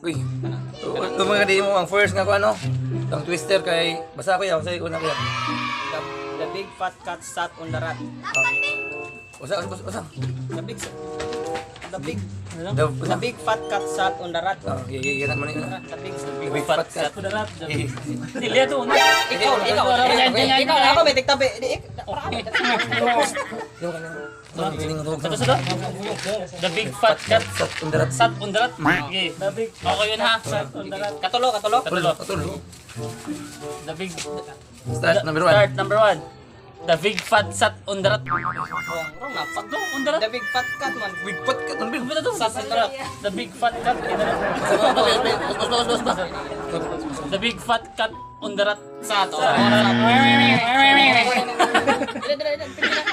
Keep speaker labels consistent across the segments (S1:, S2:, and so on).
S1: Uy. Ito mga di mo ang first nga ko ano. Ang twister kay basta ko yaw say una ko yaw.
S2: The big fat cat sat on the rat.
S1: Usa usa usa.
S2: The big the big
S1: The
S2: the big fat cat sat on the rat.
S1: Oh, okay, okay, okay, mo na.
S2: The big
S1: The big fat cat.
S3: Kudarat.
S1: Eh,
S3: Dili to una.
S2: Ikaw, ikaw, ikaw, ako may tigtabi. Di,
S1: Di mo kanang.
S3: Sa to. The big fat cat
S1: Sat on the rat.
S3: sat on the rat. Okay. The big. Okay yun ha. Sat on the rat.
S2: Katulo, katulo.
S3: Katulo.
S1: Katulo.
S3: The big
S1: Start number 1.
S3: Start number 1. The big fat sat on the rat.
S2: Wrong, wrong na.
S3: Sakto on the rat.
S2: The big fat cat man.
S1: Big fat cat on bill.
S3: Ano to?
S2: Sat on the rat.
S3: The big fat cat in the rat. The big fat cat on the rat.
S2: Sat. Oh,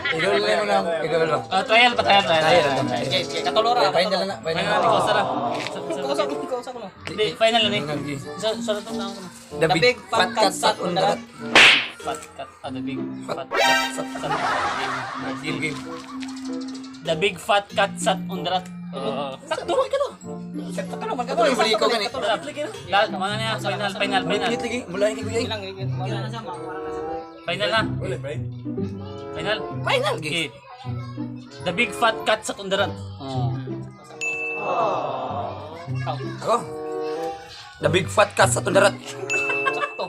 S1: Ikaw lang mo na. Ikaw lang.
S3: Trial pa, trial, trial.
S1: Trial.
S2: Okay, okay. Katulo ra.
S1: Final na. Final
S3: Final
S1: na.
S3: ikaw sara.
S2: Ikaw sa ikaw sa kuno.
S3: Hindi, final na ni.
S1: Okay.
S3: Sa to na ako na.
S1: The big fat cat sat on the rat.
S3: Fat cat. Ah, the big fat cat sat sat.
S1: Game game.
S3: The big fat cat sat on the rat. Sakto ka to.
S2: Katulo man.
S1: Katulo, balik ko gani.
S3: Lahat, mga na yan. Final, final, final.
S1: Cute lagi. Mula kay kuya.
S2: Ilang
S3: Final na. Final.
S1: Final game.
S3: Okay. The big fat cat sat on the rat. Oh.
S1: Ako. The big fat cat sat on the rat.
S2: Sakto.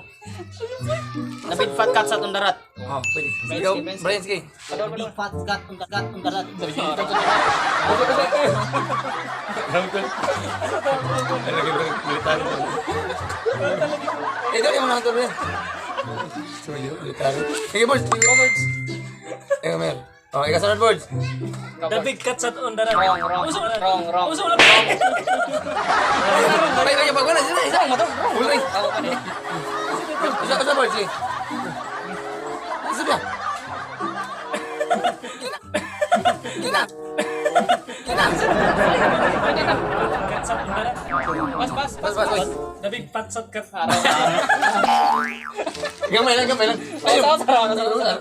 S2: The big fat cat sat on the rat.
S1: Oh, pwede. Ikaw, Brian, sige.
S2: The big fat cat on the cat on the rat.
S1: Eh, dali mo na ito, Brian. Sorry, military. Sige, boards. Sige, boards. Ikaw, Mer. Oh, ikaw sunod, boards.
S3: The big cat sat on the rat.
S2: Wrong, wrong. Wrong, wrong.
S3: Uso na.
S1: Ay, ay, pag wala, isa, isa. Wala, eh. Isa, isa, boards, sige. Isa ba? Gina. Gina. Gina.
S3: Cat sat on the rat.
S2: Pas, pas,
S1: Bas, bas, bas.
S3: The big fat sat cat.
S1: Gamay lang, gamay lang. Ayun.
S2: Sa, sa, sa, sa.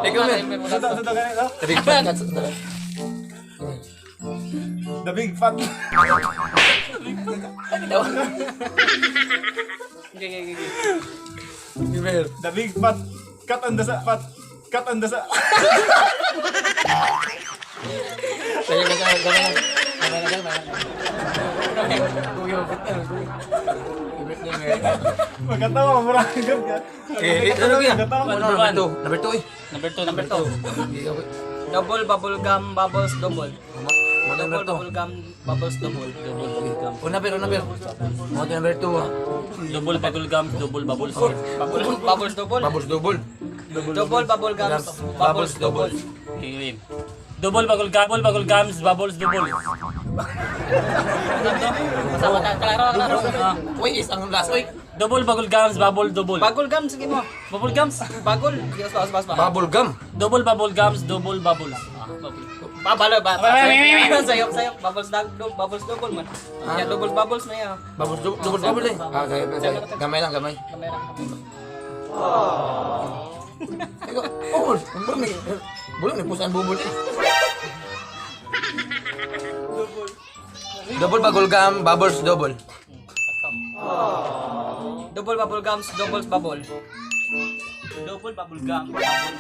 S1: Ikaw, Mer.
S4: Sa ganito?
S1: The big fat cat sat on the rat.
S4: The big fat.
S2: Okay, okay, okay.
S1: Sige, Mer.
S4: The big fat. Cat on the sa fat. Cat on the sa.
S1: Sige, gamay lang, gamay lang. Gamay lang, gamay lang. Kuya, mapit na, kuya. Mapit na, Mer.
S4: Magkatawa, marami ka.
S1: Eh, eh, ano kuya?
S4: Magkatawa.
S1: Number 2. Number 2 eh.
S3: Number 2, number 2.
S1: Okay.
S2: Double bubble gum bubbles double.
S1: Mo number
S2: Double bubble
S1: 2.
S2: gum bubbles double.
S3: Double bubble gum.
S1: Una pero, una pero. Mo number 2 ah.
S3: Double bubble gum, double bubbles.
S2: Bubble bubbles double.
S1: Bubbles double.
S2: Double bubble gums bubbles double.
S3: Okay, Double bubble gum, double bubble gums, bubbles double.
S2: Kasama ta, klaro, klaro.
S3: Ah,
S1: Uy, is ang last. Uy,
S3: double bubble gums, bubble double.
S2: Bagol gum sige mo.
S3: Bubble gums.
S2: Bagol. Yes, bas, bas, bas.
S1: bubble gum.
S3: Double bubble gums, double bubbles. Ah, bubble.
S2: Babalo ba? Sayop, sayop. Bubbles bubbles double man. Yeah, double bubbles na yan.
S1: Bubbles double, double bubble eh. Ah, okay, okay. Gamay lang, gamay.
S2: Kamera.
S1: Ikaw, oh, bulong ni bulong ni pusan bubble eh. Double bubble gum, bubbles double.
S2: Double bubble gums, doubles bubble.
S3: Double bubble gum, bubbles.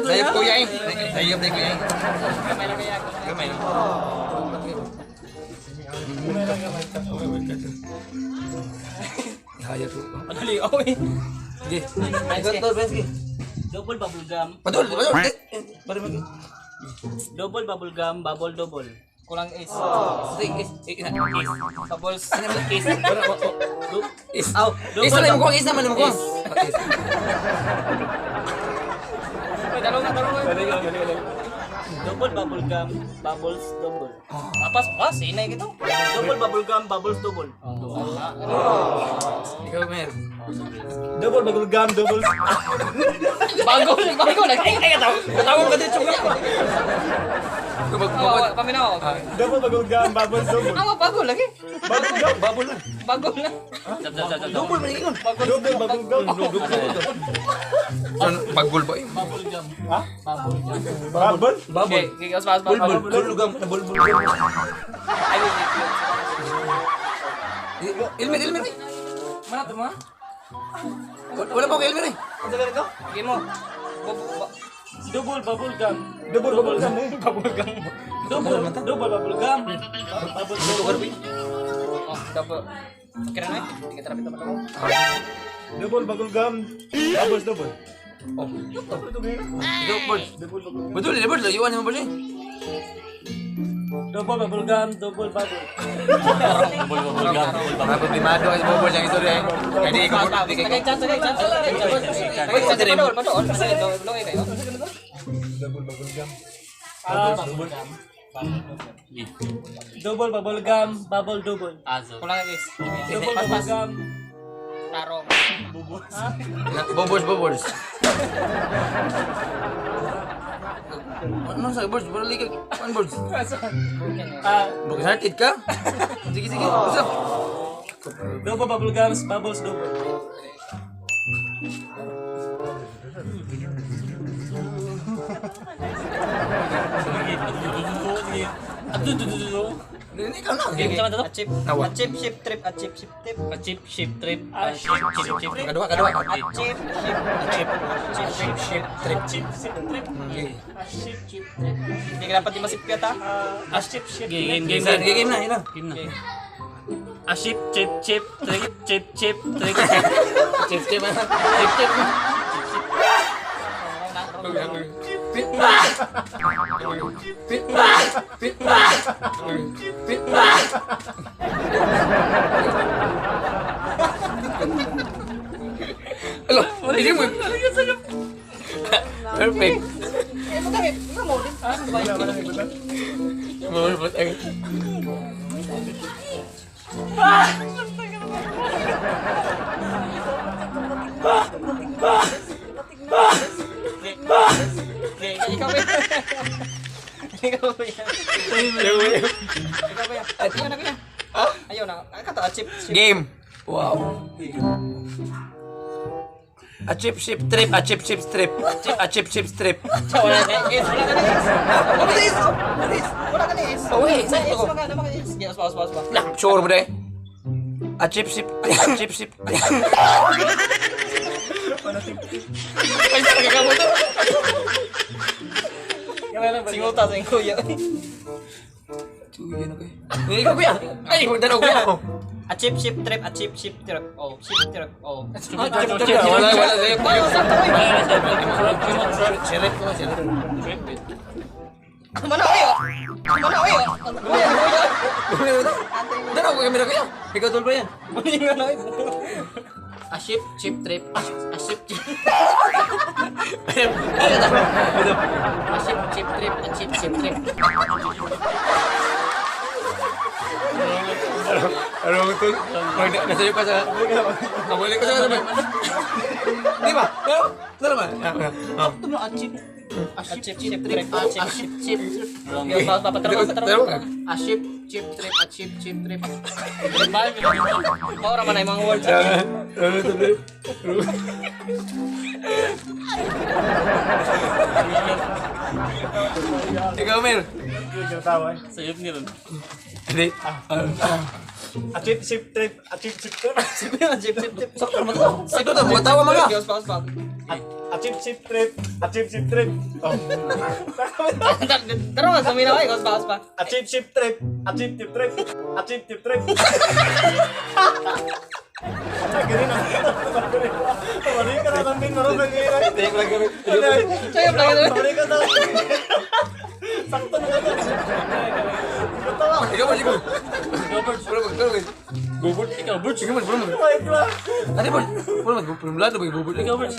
S1: Sayop kuya eh. Sayop na kuya eh.
S2: Kamay lang kaya.
S1: Gamay lang. Kaya to.
S2: Madali, oh eh.
S1: Sige. Ikaw to, Ben, sige.
S3: Double bubble gum,
S1: Padol, padol. Eh, eh, Pare mag.
S3: double bubble gum, bubble double.
S2: Kulang is.
S1: Sige, is, eh, ina.
S2: Bubbles.
S3: Is.
S1: Is.
S2: Aw,
S1: Is na mo kuwang, is naman mo kuwang. Is.
S2: Ay, dalawa na, dalawa.
S3: Double bubble gum, bubbles double.
S2: Ah, pas, pas, inay gitu.
S3: Double bubble gum, bubbles double.
S1: Ikaw, Mer.
S4: Double bubble gum, double.
S2: Bago, bago. Ay, ay, katawa.
S1: Katawag ka dito, kuya.
S2: Awa, paminaw.
S4: Double bubble gum, bubbles double.
S2: Awa, bago lagi.
S4: Bubble gum.
S1: Bubble lang.
S2: Bago na.
S3: Sab, sab, sab, sab.
S1: Double man ingon.
S4: Double bubble gum.
S1: Ano, bagul ba?
S3: Bubble gum. gum.
S4: Ha?
S3: Bubble gum.
S4: Bubble?
S1: Bubble.
S2: Okay, okay, pas, pas, pas.
S1: Bulbul. Bulbul. Bulbul.
S2: Ay, wait, wait, wait.
S1: Ilmer, Ilmer.
S2: Mana to, ma?
S1: Wala pa ko Ilmer eh.
S2: Okay mo.
S3: Double bubble gum.
S4: Double bubble gum eh.
S3: Bubble gum. Double bubble gum. Bubble double.
S2: Oh, double. Kira na eh. Hindi ka trapit pa ako.
S4: Double bubble gum. Bubbles double.
S1: Oh. Double.
S4: Double bubble gum.
S1: Betul, betul. Iwan mo ba?
S3: Double bubble gum, double bubble. Double bubble gum, double bubble.
S1: Mga problemado kasi bubble siyang istorya eh. Kaya di ko di
S2: Tagay
S1: kay
S2: chance, tagay chance, tagay chance. Tagay chance, padol, padol. Padol, padol kayo.
S4: Double bubble gum.
S3: Ah, double bubble gum, bubble double.
S2: Azo. Kulang guys.
S3: Double bubble gum.
S2: Tarong.
S1: Bubbles, bubbles. Ano sa bubbles? Balik ka. Ano bubbles?
S3: Ah,
S1: Broken hearted ka? Sige, sige. Usap.
S3: double bubble gums, bubbles double.
S1: Ikaw na.
S2: A chip, a chip, ship trip, a chip, ship trip.
S3: A chip, ship trip, a ship, chip, chip.
S1: Kadua, kadua.
S2: A chip, ship, a chip, a chip, ship trip.
S3: Chip, ship trip.
S1: Okay.
S3: A ship, chip trip.
S2: Hindi ka dapat di masipyat ha.
S3: A ship, ship trip.
S1: Game, game, game, game na, yun na.
S3: Game na. A ship, chip, chip, trip, chip, chip, trip.
S1: Chip, chip, ah. Chip, chip. Pit, pit, pit, pit, pit. Alo, hindi mo. Perfect.
S2: Okay, ikaw ba? Ikaw ba? Ikaw ba? Ayaw na kuya. Ayaw na. Kato, a chip, ship.
S1: Game. Wow. A chip ship trip, a chip ship strip, a chip ship strip.
S2: Wala ka is, wala ka na is.
S1: What is? What is?
S2: Wala ka na is.
S1: Oh, wait,
S2: Sa is,
S1: sakto.
S2: wala ka na is. Sige, pas, pas, pas.
S1: Lah, sure mo deh. A chip ship, a chip ship. Ay, talaga ka mo to.
S2: Singuta sa iyong kuya.
S1: Tuyo na ko eh. Ikaw kuya. Ay, huwag na kuya.
S2: A chip, ship trip, a chip, ship trip. Oh, ship trip, oh.
S1: Wala, wala.
S2: Ay, sakto ko eh.
S1: Sheriff ko, sheriff.
S2: Mana oy? Mana oy? Kuya, kuya.
S1: Dalaw ko kamera kuya. Ikaw tol ba yan?
S2: Ano oy?
S3: A ship, chip trip. A ship, chip. A ship, chip trip. A chip, chip trip.
S1: Ano mo tol? Nasa ka sa... Kabalik ko sa sabay. Di ba? Pero, tara ba?
S3: Ito mo, a chip. A
S2: A
S3: ship,
S2: chip,
S3: chip
S2: ship
S3: trip.
S2: trip. A
S3: A
S2: chip,
S3: ship, chip trip.
S2: Okay, pa, pa, pa,
S1: Pero,
S3: A ship, chip trip. A chip, chip trip.
S2: Maura man ay mga words.
S1: Ikaw, Mer.
S4: Hindi ka tawa eh.
S3: Sayop niya rin.
S1: Hindi.
S4: A chip ship trip. A chip ship trip.
S2: A chip, chip trip.
S1: Sakto naman to. Sakto to. Mga tawa mga.
S2: Pas, pas, pas.
S4: A chip ship trip. A chip ship trip. Oh.
S2: Tara nga, sumina kayo. Pas, pas, pas.
S4: A chip ship trip. A chip chip trip. A chip chip trip. Ganun na. Mali ka na kambing marunong nang
S2: Sayop lang ito.
S4: Mali ka na. Sakto na ito. Katawa.
S1: Ikaw ba, ikaw? Go, Birds. Go, Birds.
S3: Ikaw, Birds.
S1: Ikaw, Birds.
S4: Wait lang.
S1: Ano ba? Wala man, pumulado ba yung bubble?
S3: Ikaw, Birds.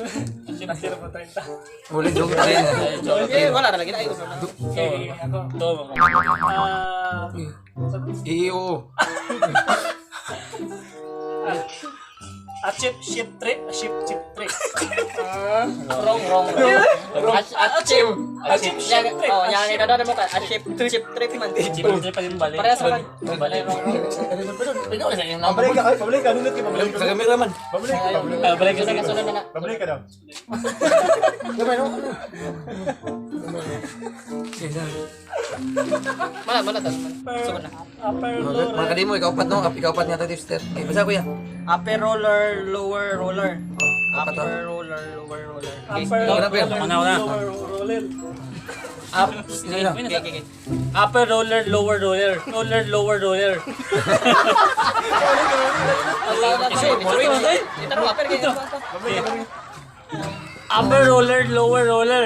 S1: Wala, joke tayo.
S2: Eh, wala na lagi na. Ay,
S3: Okay, ako. Ito, mga.
S4: Ah,
S1: Eh, oo.
S3: A chip ship trip, a ship chip trip.
S2: Wrong, wrong, wrong. Achim.
S3: A chip ship trip.
S2: Oh, yan ka daw mo ka. A ship chip trip man.
S3: Chip trip pa yung balik.
S2: Parehas naman.
S3: Balik.
S1: Ikaw na sa inyong number.
S4: Pabalik ka, ay, pabalik ka, nindot ka, pabalik ka.
S1: Sa kamera man.
S4: Pabalik ka, pabalik ka.
S3: Ah, balik ka
S2: Sunod na, sunod na na.
S4: Pabalik ka daw.
S1: Gamay no. Sige, sige.
S2: Mana, mana tas. Sunod na.
S3: Upper
S1: Mga
S3: lower.
S1: kadimo, ikaw pat no, ikaw pat nga tayo sister. Eh, basta kuya.
S2: Upper roller, lower roller.
S1: Apat, ah.
S2: Upper roller, lower roller. Okay.
S3: Upper
S1: Ikaw na, Kuya.
S3: roller, Una, una.
S4: Lower roller.
S3: Up.
S1: Sige lang.
S2: Okay, okay, okay.
S3: Upper roller, lower roller. Roller, lower roller.
S2: Ito, upper kayo.
S3: Upper roller, lower roller.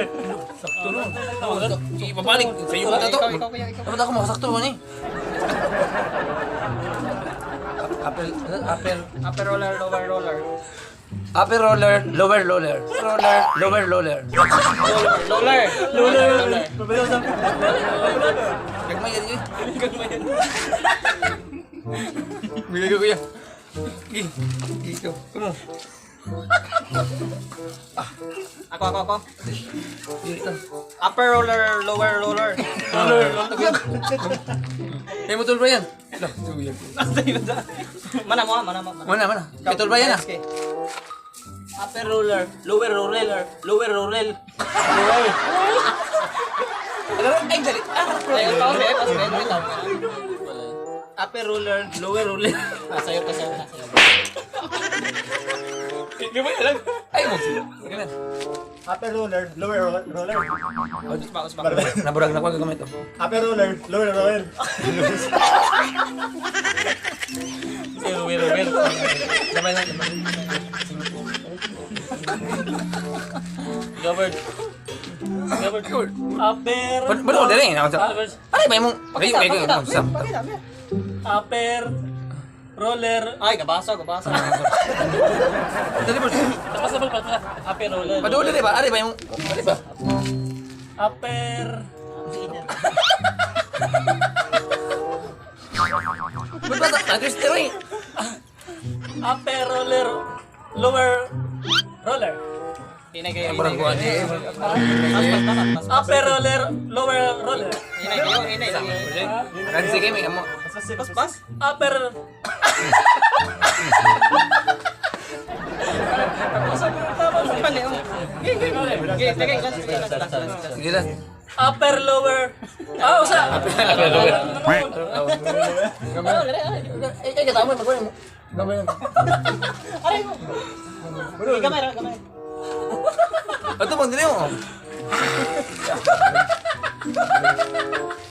S1: Sakto no. Ibabalik sa iyo na to.
S2: Ikaw, ikaw, kuya, ikaw.
S1: Dapat ako makasakto man eh. Upper, upper,
S2: Upper roller, lower roller.
S1: upper roller, lower roller, roller, lower roller.
S2: Roller.
S3: Roller.
S2: Roller.
S1: Gagmay yan yun. Gagmay yan. Bigay ko kuya. Gi, gi ikaw. Come on.
S2: Ako, ako, ako.
S1: Gi, ito.
S2: Upper roller, lower roller.
S1: Hey, mo tol Brian. Lah, kuya.
S2: Mana mo, ah, mana mo. mana.
S1: Mana mana. Kay tol Brian ah.
S2: Okay.
S3: Upper roller, lower roller, lower roller. Lower.
S1: Ay, dali. Ah,
S2: Ay, ikaw, eh, pas, eh, ikaw.
S3: Upper roller, lower roller.
S2: Ah, sayo ka, sayo ka, sayo.
S1: Ay mo. Sige na.
S4: Upper roller, lower roller.
S2: Usba, usba.
S1: Naburag na ko gamit to.
S4: Upper roller, lower roller.
S3: Sige, lower roller.
S1: Gamay na, gamay.
S3: Gaward. Gaward. Upper.
S1: Ba't ako dali?
S3: Upper.
S1: Pare ba imong kayo kayo
S2: Pakita,
S1: sa
S2: pakita, pakita.
S3: Upper roller.
S2: Ay, gabasa, gabasa.
S1: Dali ba?
S3: Tapos na ba? Upper roller.
S1: Paduli di ba? Ari ba imong ari ba?
S3: Upper.
S1: Ba't ba ta? Twister eh.
S3: Upper roller. Lower roller.
S2: Hinay kayo,
S1: Burag
S2: hinay
S1: ko
S2: kayo.
S1: ani.
S2: Pas, pas, pas, pas.
S3: Upper roller, lower roller.
S2: Hinay kayo, hinay.
S1: Kan sige may amo.
S2: Pas, pas.
S3: Upper.
S2: Pali, oh. Okay, okay, okay. Okay, okay, last, last, last, last.
S1: Sige lang.
S3: Upper lower. Ah, usa.
S1: Upper lower. Ay ay katamo magwala mo. Gamay.
S2: Aray mo. Okay, gamay, gamay.
S1: Ato bang dili mo?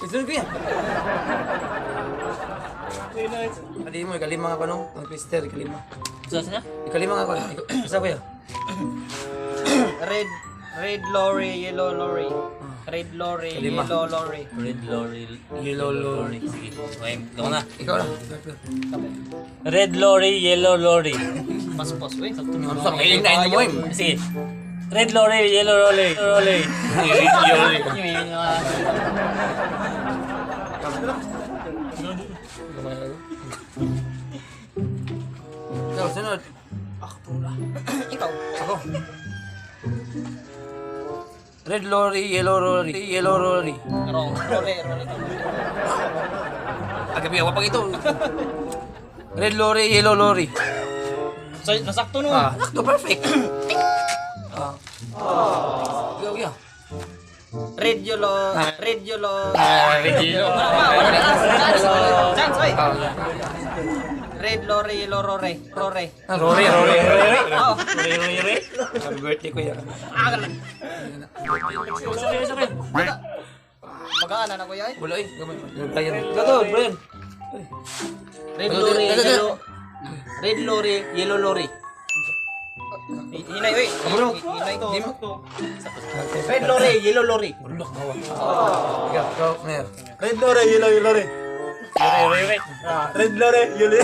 S1: Isunod ko yan. Adi mo, ikalima nga ko no? Ang twister, ikalima.
S3: Usa na?
S1: Ikalima nga ko. Isa ko yan.
S2: Red, red lorry, yellow lorry. Red lorry,
S1: Kalima.
S2: yellow lorry.
S3: Red lorry.
S1: Yellow lorry.
S3: Sige. Okay, ikaw na.
S1: Ikaw na.
S3: Red lorry, yellow lorry.
S2: Pas, pas, uy.
S1: Ano sa mga na mo eh.
S3: Sige. Red lorry, yellow lorry, lorry.
S1: Lorry. Ikaw, sunod.
S2: Ikaw.
S1: Ako. Red lorry, yellow lorry, yellow lorry.
S2: Wrong. Lorry, lorry.
S1: Agabi, ako pag ito. Red lorry, yellow lorry.
S2: So, nasakto no.
S1: Ah, sakto, perfect. Ah. Ikaw, ikaw.
S2: Red yellow, red yellow.
S1: Ah, red yellow.
S2: Wala, wala. Chance, oy.
S1: Ah,
S2: Red lorry, yellow lorry, lorry.
S1: ah, Rory, Rory, Rory.
S2: Oh.
S3: Lorry, lorry, lorry.
S1: Happy birthday, kuya.
S2: Ah, ganun.
S3: Sorry, sorry.
S2: Magaan na na kuya eh.
S1: Wala eh. Gamay. Brian. Gato, Brian.
S3: Red lorry, yellow. Red lorry, yellow lorry.
S2: Hinay, oy.
S1: Kabulong.
S2: Hinay.
S1: Di mo.
S3: Red lorry, yellow lorry.
S1: Bulok bawa. Ikaw, ikaw, Mayor.
S4: Red lorry, yellow lorry.
S3: Lorry, lorry, lorry.
S4: Red lorry, yellow.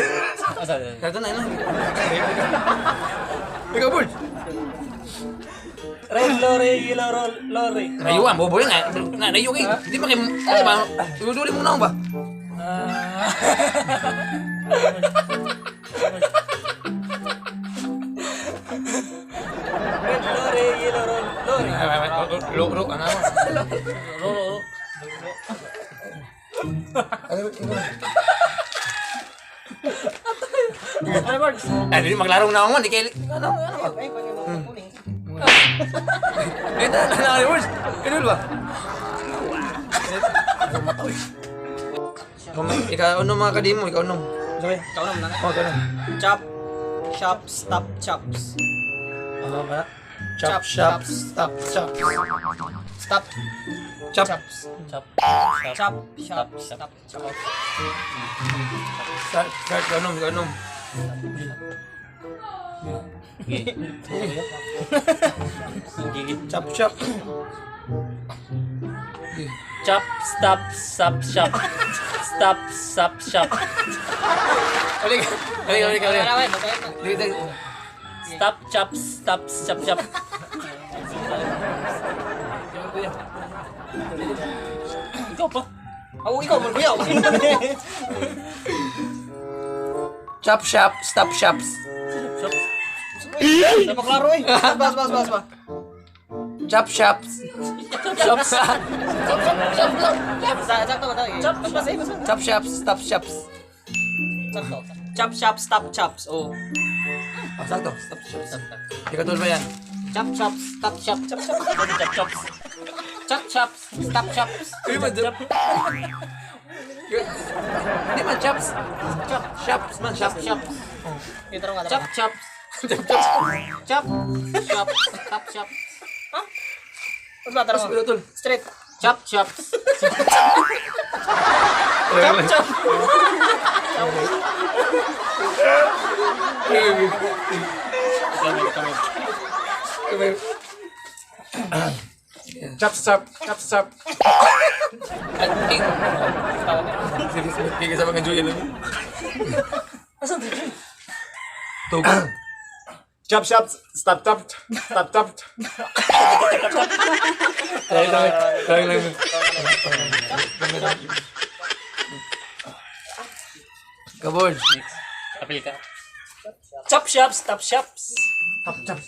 S3: Asa?
S1: Ikaw na, ina. Ikaw, Bulls.
S3: Red lorry, yellow lorry.
S1: Nayo ah, bobo yan. Na, nayo kay. Hindi pa kay ano ba? Iuduli mo na ako ba?
S2: Red lorry, yellow lorry.
S1: Ro, ro, ano? Ro, ro, ro. Ano ba?
S3: Ano, Marks?
S1: Ay, dili maglaro na ako man, di kay ano, ano ba?
S2: Ay, pag kuning.
S1: Eh, na na na words. Kanul ba? Ikaw ano mga kadimo, ikaw ano? Sabi.
S2: Ikaw naman na.
S1: Oh, ikaw na.
S2: Chop, shop, stop, chops.
S1: Ano ba? Chop, chop, stop, chop.
S2: Stop,
S1: Chop.
S2: chops.
S3: Chop.
S2: Chop, shop, stop, chops.
S1: Start, start, ikaw ano, ikaw ano.
S3: Gigit.
S1: Chop, chop.
S3: Chop, stop, stop, shop. Stop, stop, shop.
S1: Ulit, ulit, ulit, ulit.
S2: Wala, wala, wala.
S1: Ulit, ulit.
S3: Stop, chop, stop, chop, chop. Ikaw pa.
S2: Oh, ikaw man kuya.
S1: Chop, shop, stop, shops.
S3: Chop.
S2: Hindi pa klaro eh. Bas, bas, bas, bas.
S1: Chop, shops.
S3: Chop, chops.
S2: Sakto ba tayo? Chop, bas, bas, bas.
S1: Chop, shops, stop, shops.
S2: Sakto. Chop, shop, stop, chops. Oh.
S1: Oh, sakto. Stop, shops. Ikaw tol ba yan?
S2: Chop, chop, stop, chop, chop, chop.
S3: Chop, chops.
S2: Chop, chops, stop, chops.
S1: Hindi man, chop. Hindi man, chops. Chop, shops man, shops.
S2: Chops. Chop, chops.
S1: Chop, chops.
S2: Chop, chop, stop, chop. Ha? Mas ba,
S1: Mas
S2: tara
S1: tol.
S2: Straight. Chop, chops.
S1: Chop, chop.
S3: Ikaw, ikaw.
S4: Chop chop, chop chop.
S1: Hindi ka sa mga Joy alam.
S3: Asan si Joy?
S1: Tugo.
S4: Chop chop, stop chop, stop chop.
S1: Tayo lang. Tayo lang. Kabord.
S3: Apil ka. Chop, shop, stop, shops.
S4: Chop chop.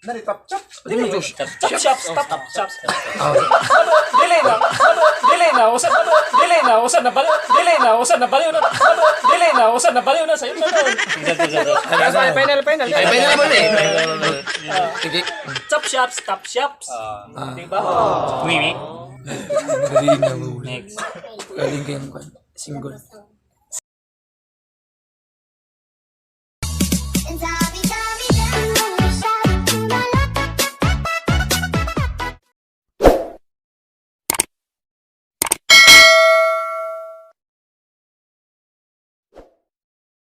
S4: Nari chop chop.
S1: Hindi mo Josh.
S3: Chop, shop, stop, shops.
S1: Oh.
S3: Dili na. Dili na. Usa dili na. Usa na baliw. Dili na. Usa na baliw na. Dili na. Usa na baliw na sa'yo na.
S2: Final, final.
S1: Ay, pwede naman eh. Sige.
S3: Chop shop, stop shops. Diba? Wiwi.
S1: Galing na mo.
S3: Next.
S1: Galing kayong kwan. Single.